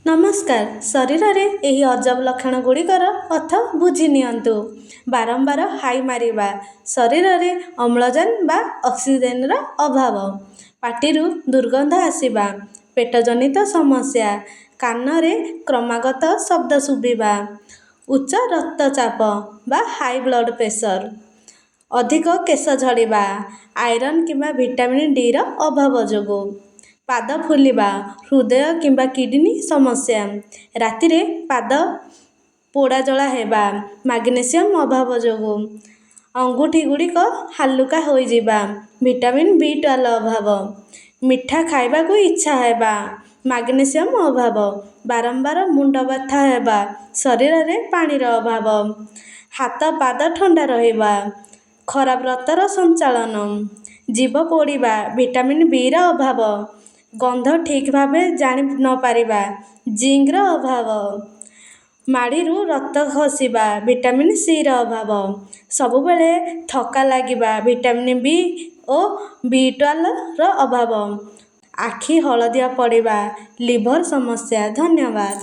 ନମସ୍କାର। ଶରୀରରେ ଏହି ଅଜବ ଲକ୍ଷଣ ଗୁଡ଼ିକର ଅର୍ଥ ବୁଝି ନିଅନ୍ତୁ। ବାରମ୍ବାର ହାଇ ମାରିବା, ଶରୀରରେ ଅମ୍ଳଜାନ ବା ଅକ୍ସିଜେନର ଅଭାବ। ପାଟିରୁ ଦୁର୍ଗନ୍ଧ ଆସିବା, ପେଟ ଜନିତ ସମସ୍ୟା, କାନରେ କ୍ରମାଗତ ଶବ୍ଦ ଶୁଭିବା, ଉଚ୍ଚ ରକ୍ତଚାପ ବା ହାଇ ବ୍ଲଡ଼ ପ୍ରେସର, ଅଧିକ କେଶ ଝଡ଼ିବା, ଆଇରନ୍ କିମ୍ବା ଭିଟାମିନ୍ ଡିର ଅଭାବ ଯୋଗୁଁ, ପାଦ ଫୁଲିବା, ହୃଦୟ କିମ୍ବା କିଡ଼ନୀ ସମସ୍ୟା, ରାତିରେ ପାଦ ପୋଡ଼ାଜଳା ହେବା, ମାଗ୍ନେସିୟମ୍ ଅଭାବ ଯୋଗୁଁ, ଆଙ୍ଗୁଠି ଗୁଡ଼ିକ ହାଲୁକା ହୋଇଯିବା, ଭିଟାମିନ୍ ବି 12 ଅଭାବ, ମିଠା ଖାଇବାକୁ ଇଚ୍ଛା ହେବା, ମାଗ୍ନେସିୟମ୍ ଅଭାବ, ବାରମ୍ବାର ମୁଣ୍ଡ ବ୍ୟଥା ହେବା, ଶରୀରରେ ପାଣିର ଅଭାବ, ହାତ ପାଦ ଥଣ୍ଡା ରହିବା, ଖରାପ ରକ୍ତର ସଞ୍ଚାଳନ, ଜିଭ ପୋଡ଼ିବା, ଭିଟାମିନ୍ ବିର ଅଭାବ, ଗନ୍ଧ ଠିକ୍ ଭାବେ ଜାଣି ନପାରିବା, ଜିଙ୍କର ଅଭାବ, ମାଢ଼ିରୁ ରକ୍ତ ଖସିବା, ଭିଟାମିନ୍ ସିର ଅଭାବ, ସବୁବେଳେ ଥକ୍କା ଲାଗିବା, ଭିଟାମିନ୍ ବି ଓ ବି 12ର ଅଭାବ, ଆଖି ହଳଦିଆ ପଡ଼ିବା, ଲିଭର୍ ସମସ୍ୟା। ଧନ୍ୟବାଦ।